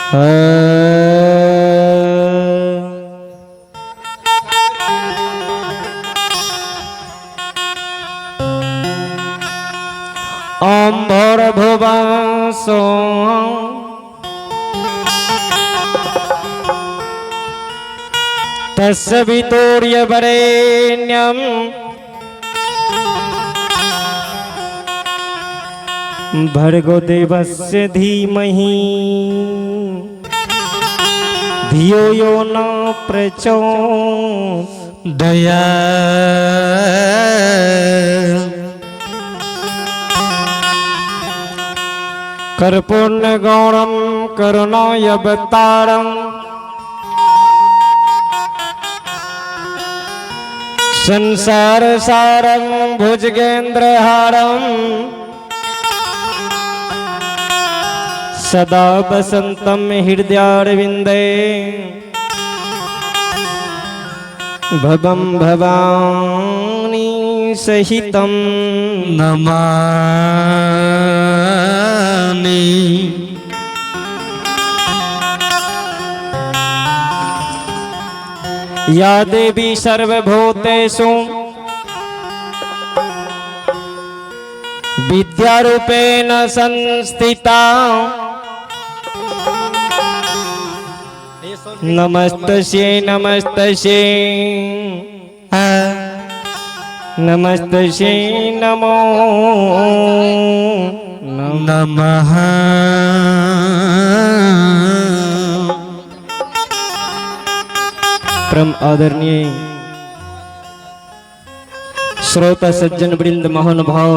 ओम भूर्भुवः स्वः तस्सवितुर्यवरेण्यं भर्गो देवस्य धीमहि धियो यो न प्रचोदयात्। दया कर्पूर्णगौरं करुणायवतारं संसारसारं भुजगेन्द्रहारं सदा वसन्तं हृदयारविन्दे भवं भवानी सहितं नमामि। या देवी सर्वभूतेषु विद्यारूपेण संस्थिता नमस्तस्यै नमस्तस्यै नमस्तस्यै नमो नमः। नमः। परम आदरणीय श्रोता सज्जन वृंद महानुभाव,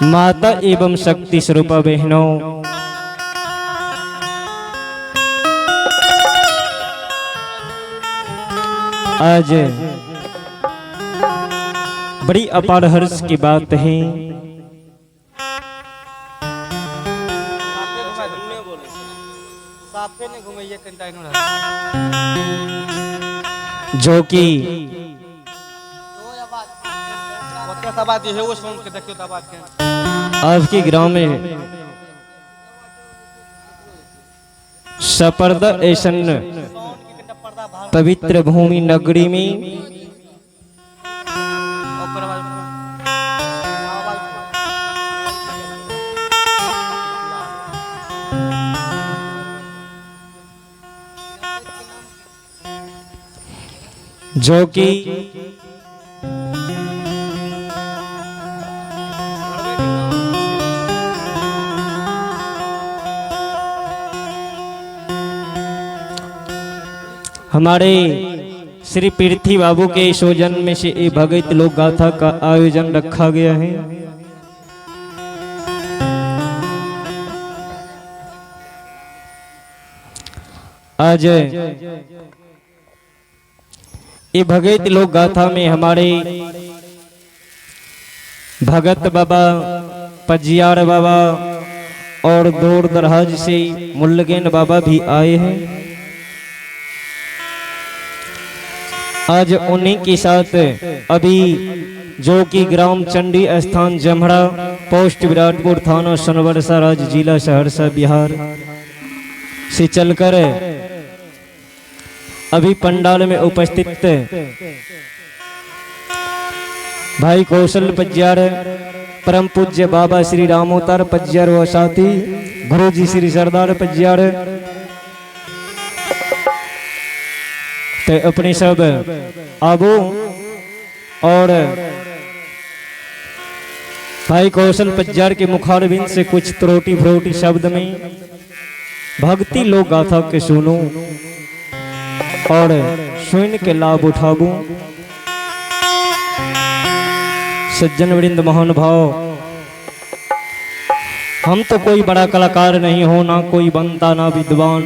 माता एवं शक्ति स्वरूपा बहनों, आज बड़ी अपार हर्ष की बात है। जो कि आपके ग्राम में सपर्दा ऐसन पवित्र भूमि नगरी में जो कि हमारे श्री पृथ्वी बाबू के सौजन्य में से ये भगत लोक गाथा का आयोजन रखा गया है। आज ये भगत लोक गाथा में हमारे भगत बाबा, पजियार बाबा और दूर दराज से मुल्लगेन बाबा भी आए हैं। आज उन्हीं के साथ अभी जो कि ग्राम चंडी स्थान जमहड़ा, पोस्ट विराटपुर, थाना सोनबरसा, राज्य जिला सहरसा, बिहार से चलकर अभी पंडाल में उपस्थित भाई कौशल पज्यार, परम पूज्य बाबा श्री रामोतार पज्यार व साथी गुरुजी श्री सरदार पज्यार, ते अपने सब आबू और भाई कौशल पज्यार के मुखारविंद से कुछ त्रोटी फ्रोटी शब्द में भक्ति लोक गाथा के सुनो और सुन के लाभ उठाबू। सज्जन वृंद महानुभाव, हम तो कोई बड़ा कलाकार नहीं हो, ना कोई बनता ना विद्वान,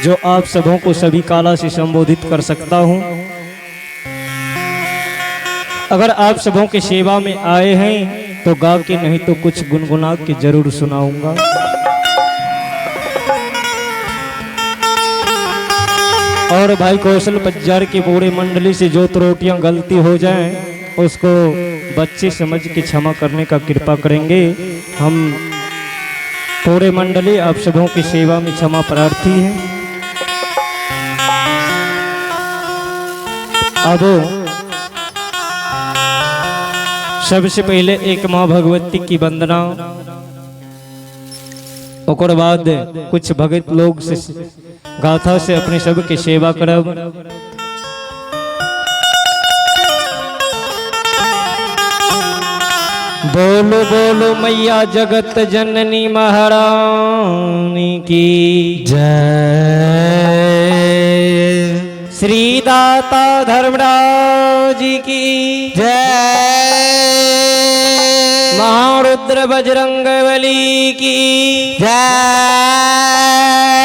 जो आप सबों को सभी काला से संबोधित कर सकता हूं। अगर आप सबों की सेवा में आए हैं तो गा के नहीं तो कुछ गुनगुना के जरूर सुनाऊंगा। और भाई कौशल पज्जार की पूरी मंडली से जो त्रुटियां गलती हो जाएं उसको बच्चे समझ के क्षमा करने का कृपा करेंगे। हम पूरे मंडली आप सबों की सेवा में क्षमा प्रार्थी है। अब सबसे पहले एक माँ भगवती की वंदना, ओकर बाद कुछ भगत लोग से गाथा से अपने सब की सेवा करब। बोलो बोलो मैया जगत जननी महारानी की जय। श्री दाता धर्मराज जी की जय। महारुद्र बजरंग बली की जय।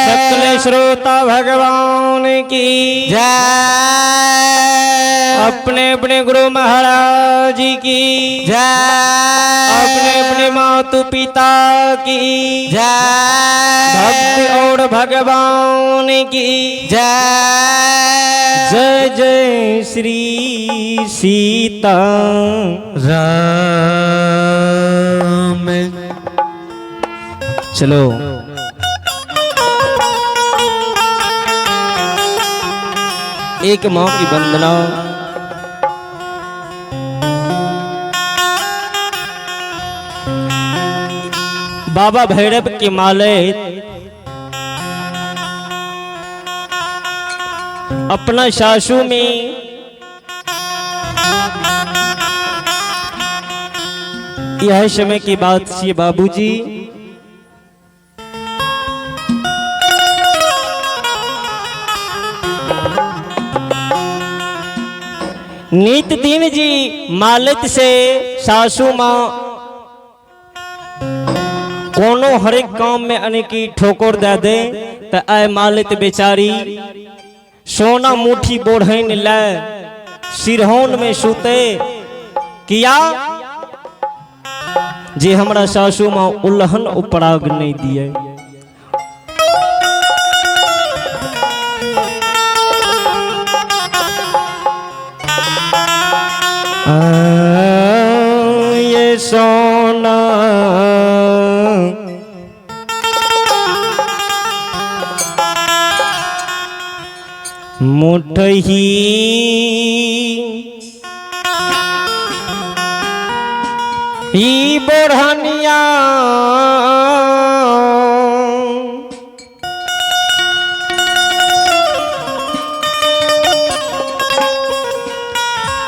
सकल श्रोता भगवान की जय। अपने अपने गुरु महाराज जी की जय। अपने अपने मातु पिता की जय। भक्ति और भगवान की जय। जय जय श्री सीता राम। चलो एक माँ की वंदना। बाबा भैरव के माले अपना सासू में यह समय की बात थी बाबूजी। नित दिन जी मालिक से सासू माँ कोनो हरेक काम में अनेकी ठोकर दे दे तो आय मालिक बेचारी सोना मुट्ठी बोढ़न ले सिरहौन में सुते किया जे हमरा सासू माँ उल्हन उपराग नहीं दिए। ये सोना मुठही ई बोढ़निया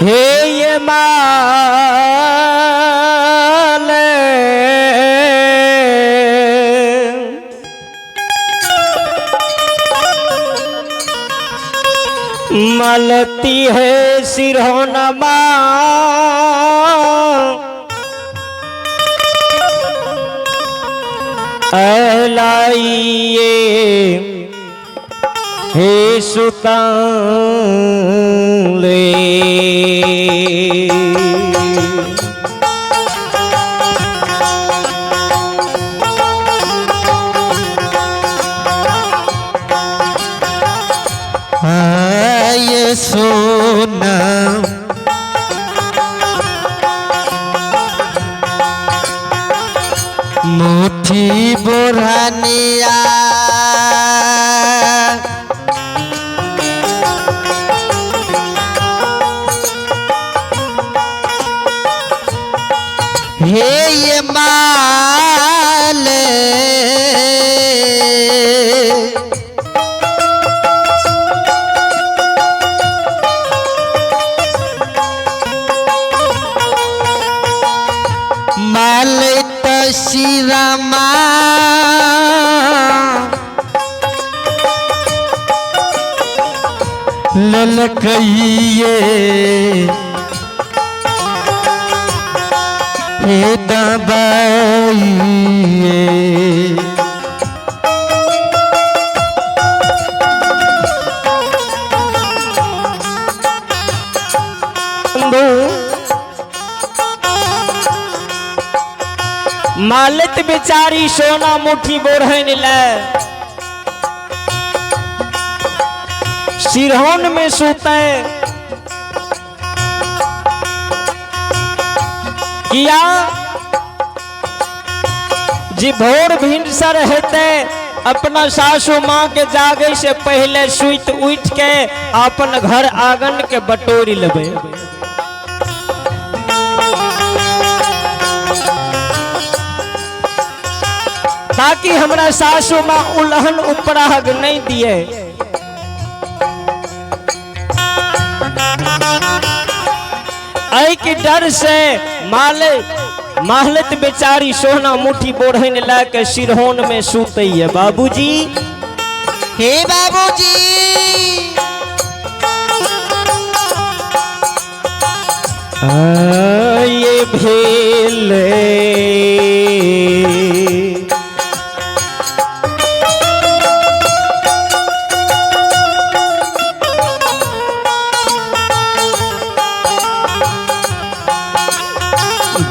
हे ये माल मलती है सिरहोनमा अलाइए हे सुताले। ये सोना मुट्ठी बोरहनिया हे ये माल माल तशीरमा ललकइए हे दबाइए। मालित बेचारी सोना मुट्ठी बोढ़न ले सिरहन में सुते। किया जी भोर भिनसर हेते अपना सासू माँ के जागे से पहले सुत उठ के अपन घर आंगन के बटोरी लेबे। ताकि हमरा सासू माँ उलहन उपराग नहीं दिए। ऐ के डर से माले महलत बेचारी सोना मुट्ठी बोढ़न ला के सिरहोन में सुतैया। बाबूजी हे बाबूजी ये भेल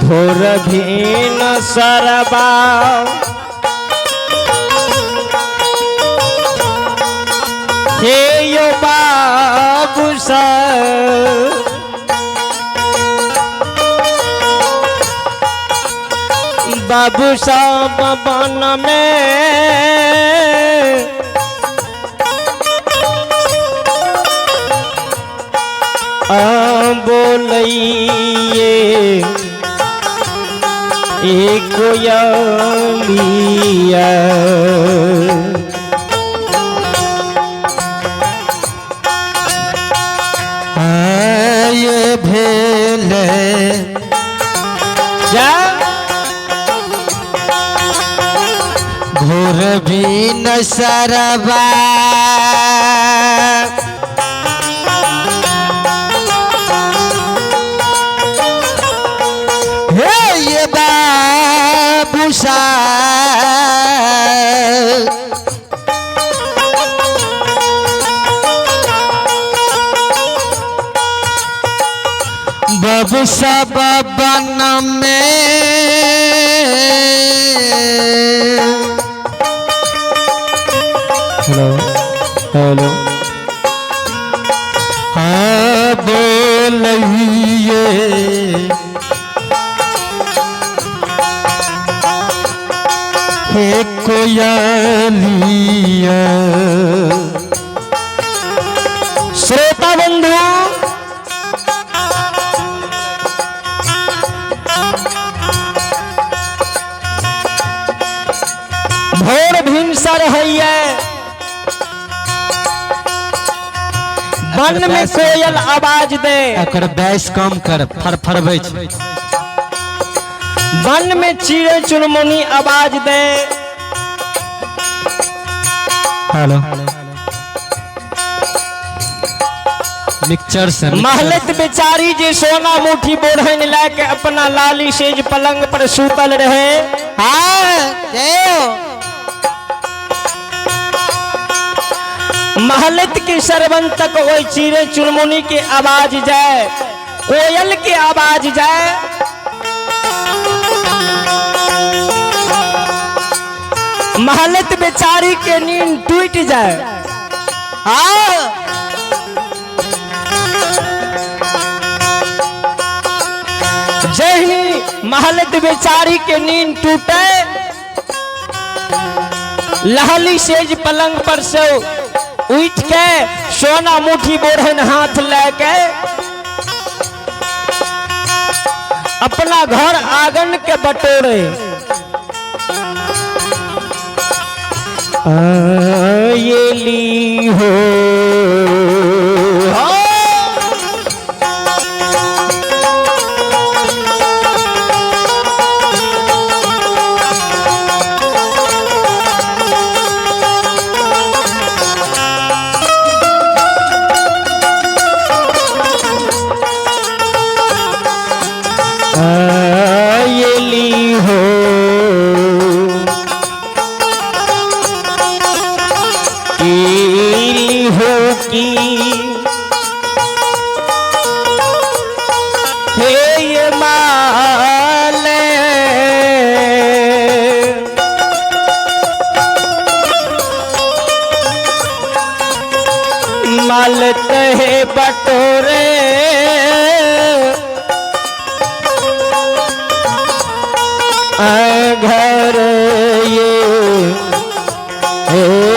भोर भीन सरबा हे यो बाबू सर बाबू साहब बन में आ बोलिए एक कोयलिया। ये भेल जा भोर भीन सरबा हे ये बाबू साहब बाबू साहब बन में हेलो हेलो हाँ बोलिए हे कोयलिया। श्रोता बंधु भोर भिनसर होइए वन में कोयल आवाज दे। एकर बैस कम कर फड़फड़बै छै। वन में चिड़ै चुनमुनी आवाज दे। हेलो मिक्सचर से महलत बेचारी जे सोना मुठी बोढ़न लाके अपना लाली सेज पलंग पर सूतल रहे। हाँ जय महलत के सरवन तक वही चिड़ै चुनमुनी के आवाज जाए, कोयल के आवाज जाए। महलत बेचारी के नींद टूट जाए। हाँ जही महलत बेचारी के नींद टूटे लहली सेज पलंग पर से उठ के सोना मुठी बोढ़न हाथ लेके अपना घर आंगन के बटोरे। ये ली हो ये ली हो की हो की हे ये माले माल घर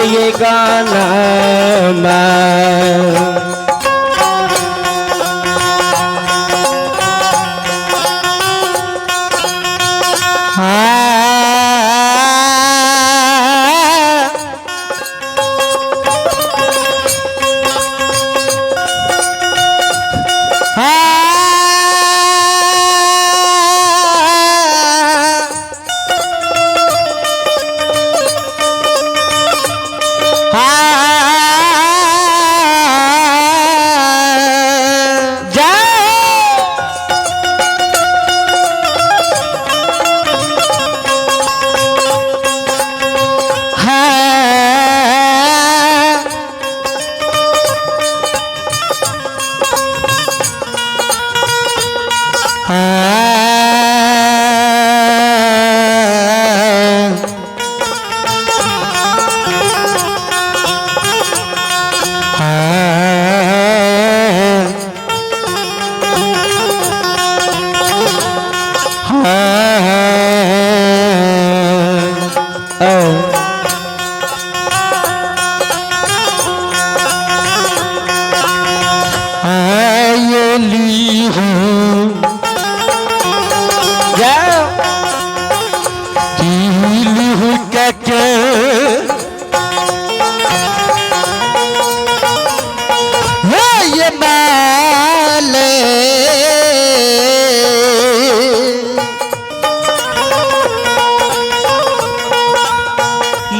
ये गाना माँ।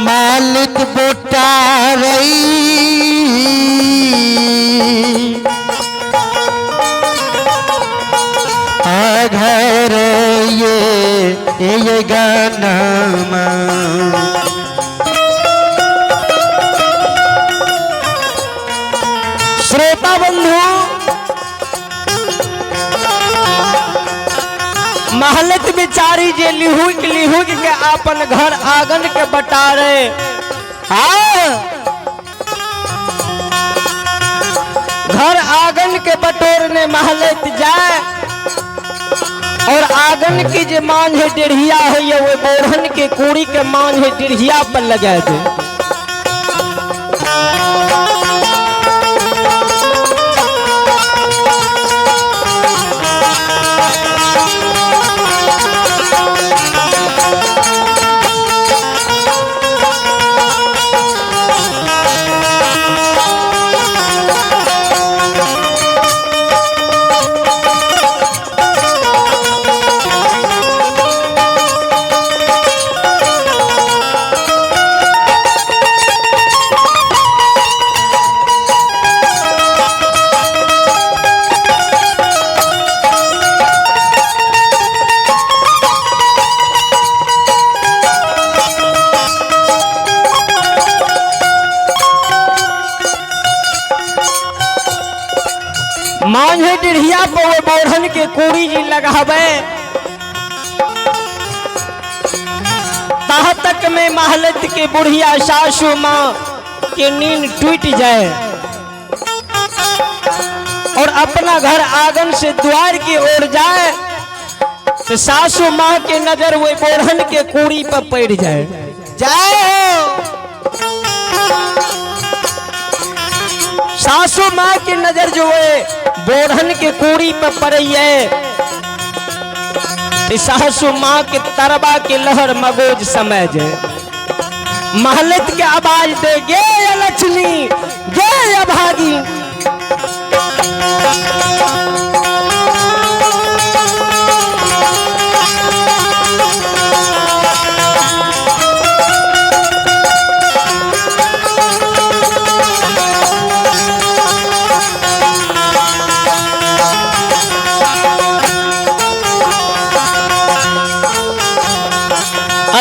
मालिक बोटा रही घर ये गाना श्रोता बंधु, महलत बेचारी जे लिहुक लिहुक के अपन घर आंगन के बटा रहे, घर आंगन के बटोरने महलत जाए और आंगन की जे मांझ है डेढ़िया है वो बोरहन के कूड़ी के मांझ है डेढ़िया पर लगा दे। मांझे डिढ़िया पर वो बोरहन के कूड़ी जी लगावे, तह तक में महलत के बुढ़िया सासू माँ के नींद टूट जाए और अपना घर आंगन से द्वार की ओर जाए तो सासू माँ के नजर वो बोरहन के कूड़ी पर पड़ जाए। जाए सासू माँ की नजर जो है बोरहन के कूड़ी पर पड़ी है तो सासू माँ के तरबा के लहर मगोज समय जाए। महलत के आवाज दे गे लक्ष्मी गे अभागी।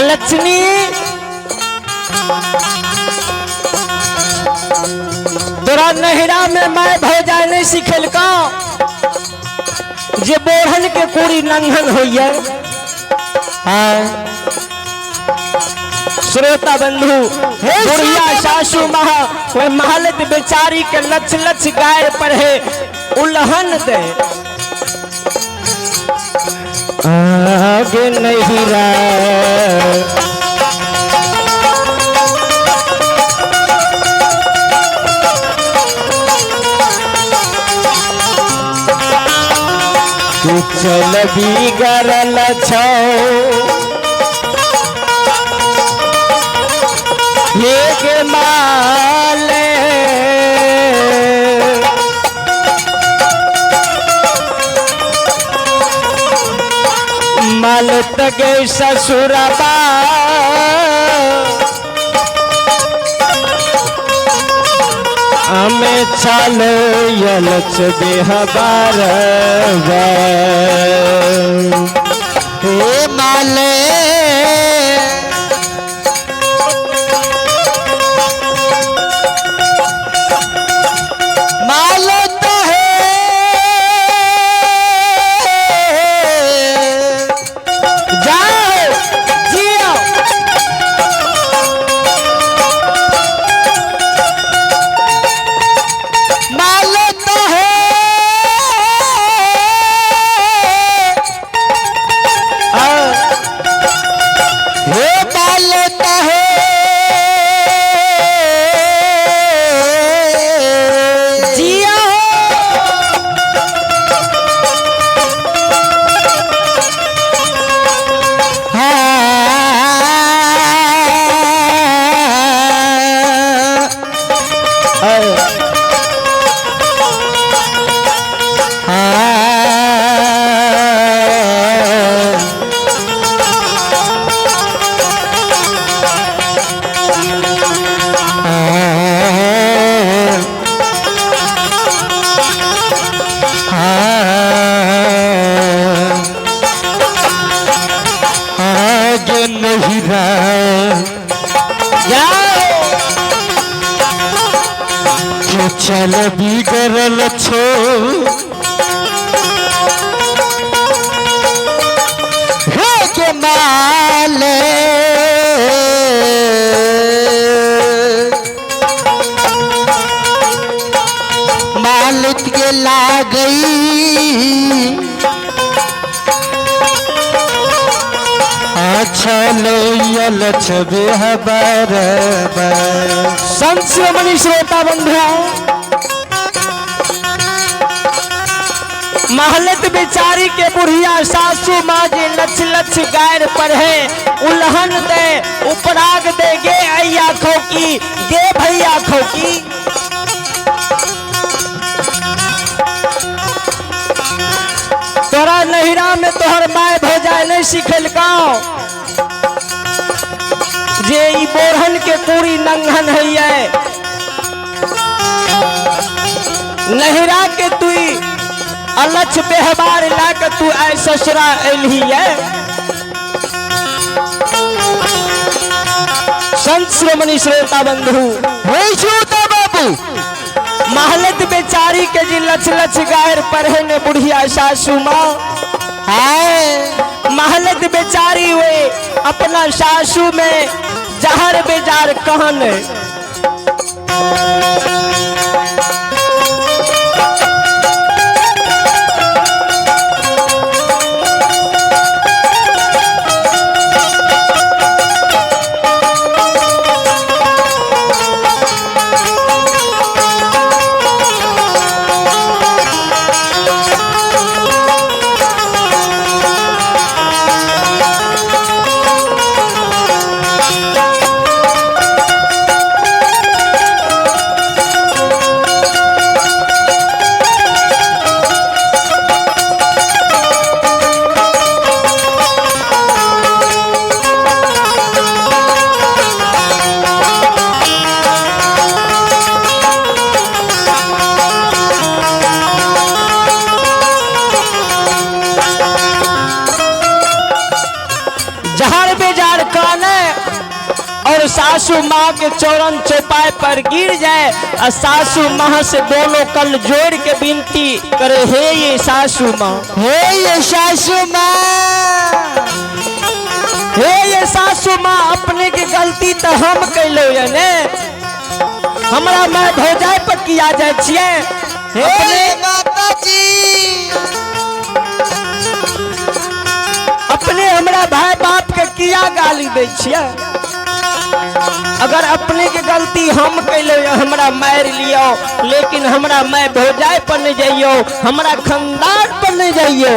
लक्ष्मी तोरा नहरा में मैं भौजाई नहीं सिखेलका जे बोरहन के कूड़ी नंघन होइए। श्रोता बंधु, बुढ़िया सासू महा वह महलत बेचारी के लच लच गाय पर है उल्हन दे। गे नैहरा। तू चल बिगड़ल छौ हे माले, माल तगे ससुरबा हमें चल यलच बेहबार। हे माले माल तो है जाओ जियो माल तो है हे माल तो है जियो। आगे नहीं रहा जाओ के चल बिगड़ल छो हे के माले मालिक के लागई अच्छा लो लछबे हबर। संत शिरोमणि श्रोता बंधु, महलत बेचारी के बुढ़िया सासू माँ जे लछ लछ गायर पढ़े उल्हन दे उपराग दे गे अय्या खौकी गे भैया खौकी। तोरा नहिरा में तोहर माय भौजाई नहीं सिखेलकौ जे ई बोरहन के पूरी नंघन है, नहिरा के तुई अलछ बेहबार ला के तू आय ससुरा एलही है। संत श्रोमणी श्रोता बंधु, हे श्रोता बाबू, महलत बेचारी के जी लछ लछ गायर पढ़े ने बुढ़िया सासू माँ। हाय महलत बेचारी हुए अपना सासू में जहर बेजार कहन। जहर बेजार कहने और सासू माँ के चौरन चौपाए पर गिर जाए और सासू माँ से दोनों कल जोड़ के विनती करे, हे ये सासू माँ, हे ये सासू माँ, हे ये सासू माँ, अपने के गलती तो हम कैलो ये ने, हमरा मैं भौजाई पर किया जाए छिए। हे माता जी, अपने गाली दै छियै? अगर अपने के गलती हम कैलो, हमरा मारि लियो, लेकिन हमरा my भौजाई पर नहीं जाइयो, हमरा खानदान पर नहीं जाइयो।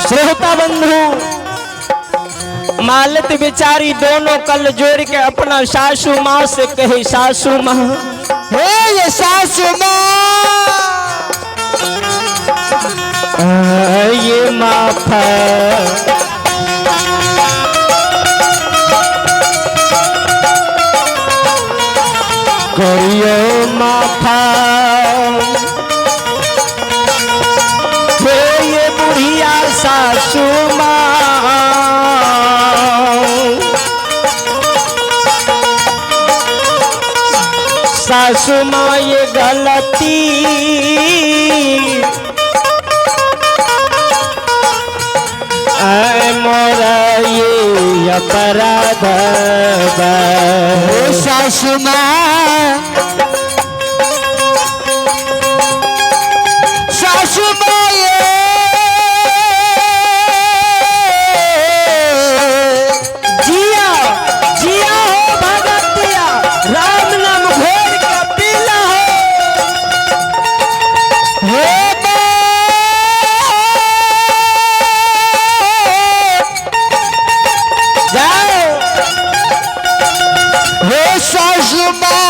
श्रोता बंधु, मालत बेचारी दोनों कल जोड़ के अपना सासू माँ से कहे, सासू माँ, हे ये सासू माँ, ये माफ करियो, माफा हे ये बुढ़िया सासू माँ, सासू माँ ये गलती ऐ मोरा ये अपराध बा। हे सासू माँ, सासू माँ ये जिया जिया हो भगतिया, राम नाम घोर के पीला हो। हे माँ, जाओ हे सासू माँ,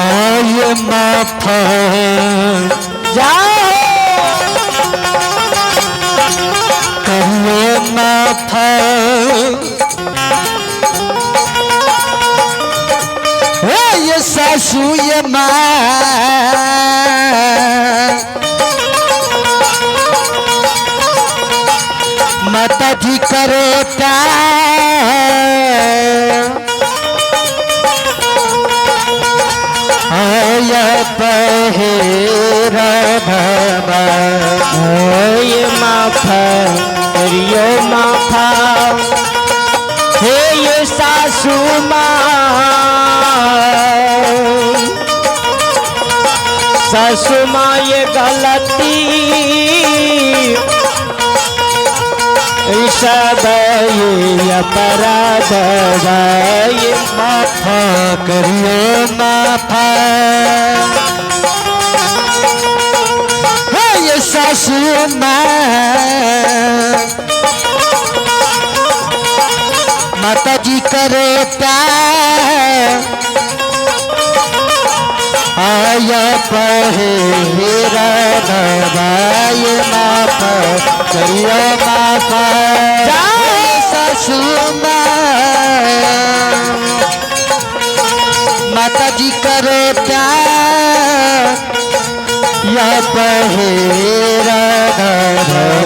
आय माफ जाओ करियो माफ, हे ये सासू ये माँ, माता जी करे प्यार, आय पहेरा भवा। ये माफ करियो माफा हे ये सासू माँ, सासू माँ ये गलती सब ये अपराध बा। ये माफ करियो माफ, हे ये सासू माँ, माता जी करे प्यार, आया पहेरा भवाय माफ करियो माफ, सासू माँ, माता जी करे प्यार, या पहेरा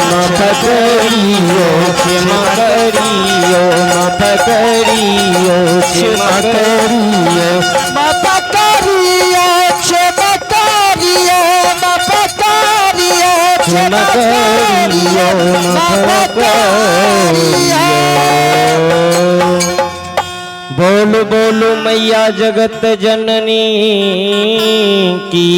माफ करियो क्षमा करियो, माफ करियो क्षमा करियो, माफ करियो क्षमा करियो, माफ करियो क्षमा करियो, माफ करियो। बोलो बोलो मैया जगत जननी की।